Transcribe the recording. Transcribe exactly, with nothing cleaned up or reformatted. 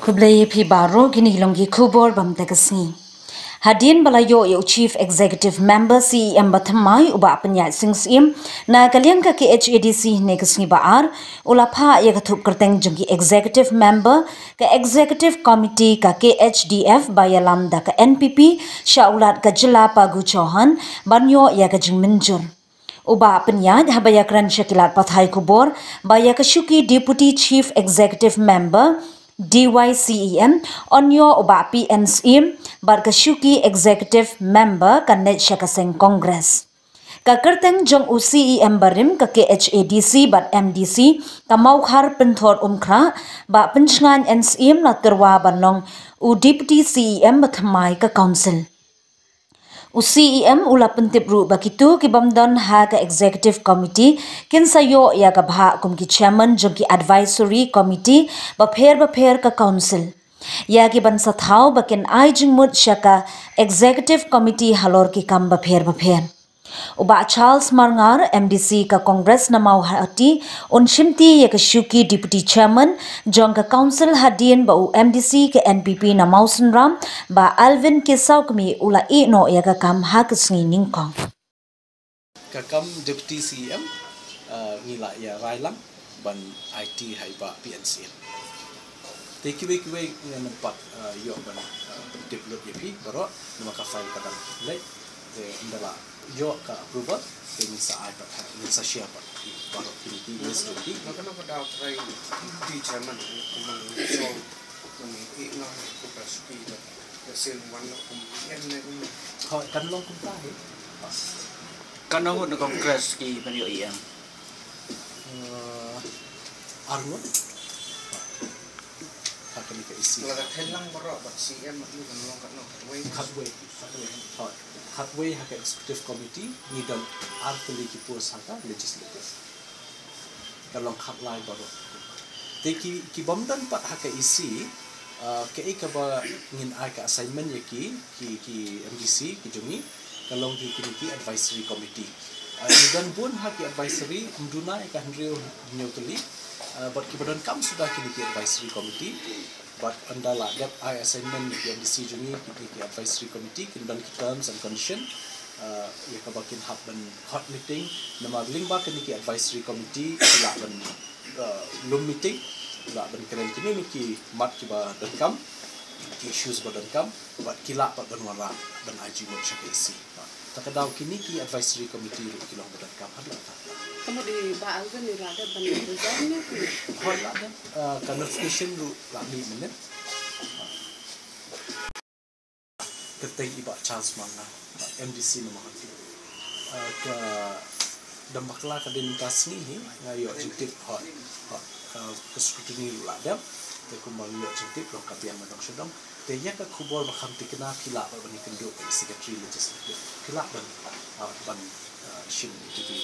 Khublei ïa phi baroh, kine ki long ki khubor ba mynta ka sngi. Hadien ba la ïoh ïa u Chief Executive Member, C E M, ba thymmai, u Bah Pyniaid Sing Syiem, na ka liang ka K H A D C hynne ka sngi ba ar, u la phah ïa ka thup kyrteng jong ki Executive Member ka Executive Committee ka K H D F ba ïalam da ka N P P sha u Lat ka Jylla, Pa Gu Chauhan, ban ïoh ïa ka jingmynjur. U Bah Pyniaid, haba ïakren sha ki lad pathai khubor ba ïa ka shuki Deputy Chief Executive Member, D Y C E M, yn ïoh u Bah P N Syiem, bad ka shuki Executive Member kan leit sha ka seng Congress. Ka kyrteng jong u C E M barim ka K H A D C bad M D C, ka Mawkhar Pynthor Umkhrah, Bah Pynshngaiñ N Syiem, la tyrwa ban long u Deputy C E M ba thymmai ka Council. U C E M u la pyntip ruh ba kito ki bym don ha ka Executive Committee kin sa ïoh ïa ka bhah kum ki Chairman jong ki Advisory Committee bapher bapher ka Council. Ïa ki ban sa thaw ba kin ai jingmut sha ka Executive Committee halor ki kam bapher bapher. U Bah Charles Marngar, M D C ka Congress na Mawhati, un shimti ïa ka shuki Deputy Chairman jong ka Council hadien ba u M D C ka N P P na Mawsynram, Bah Alvin K Sawkmie, u la ïeh noh ïa ka kam ha ka sngi nyngkong. Ka kam Deputy C E M, uh, ngi la ïa rai lang ban aiti ha i Bah P N Syiem. Te kiwei kiwei ngan ym pat, uh, ïoh ban, uh, tip lut ïa phi baroh, namar ka file ka dang leit. Te ynda la ïoh ka approval, te ngin sa ai pat, ngin sa share pat ïa baroh kine ki list jong ki. Nga kano ka daw trai Deputy Chairman, kumno so, kumno i nga ko ka shuki da, da sel wan lo kum yen ne kum. Ho, kan long kumta hi. Katno ngut na Congress ki ban ïoh E M? Uh, ar ngut. Ha kane ka E C. Lada thailang baroh bad C M, mat lu kan long katno, khatwei. Khatwei, khatwei. Hooid. Khatwei ha ka Executive Committee, ngi don ar tylli ki post ha ka Legislative. Ka long khatlai baroh. Te ki, ki bym don pat ha ka E C, ah, kaei kaba ngin ai ka assignment ïa ki, ki, ki M D C, ki jong ngi, ka long ki, kine ki Advisory Committee. Ah, ngi don bun ha ki Advisory, ym duna ïa ka hynriew hynñiew tylli, ah, bad kiba donkam suda kine ki Advisory Committee. Bad ynda la dep ai assignment ki M D C jong ngi, ki, ki advisory committee kin don ki terms and condition, uh, ïa kaba kin hap ban hot meeting, namar lyngba kine ki advisory committee ki lah ban, uh, lum meeting, lah ban kren kine ki mat kiba donkam, ki issues ba donkam, bad ki lah pat ban wanrah ban ai jingmut sha ka E C. Te ka daw kine ki advisory committee ruh ki long ba donkam haduh katta. Ka mut i Bah Alvin i la dep ban resign ne? Hooid, la dep, uh, ka notification ruh la mih mynne. Kyrteng i Bah Charles Marngar, M D C na Mawhati. Uh, ka dang bakla ka dei mynta sngi hi, nga ïoh jingtip, hooid, hooid, uh, ka scrutiny ruh la dep, te kumba nga ïoh jingtip, long ka biang na dong sha dong. Te ïa ka khubor ba kham thikna phi lah ban ïakynduh bad i Secretary Legislative. Phi lah ban, ah, ban, ah, shim ïa ki.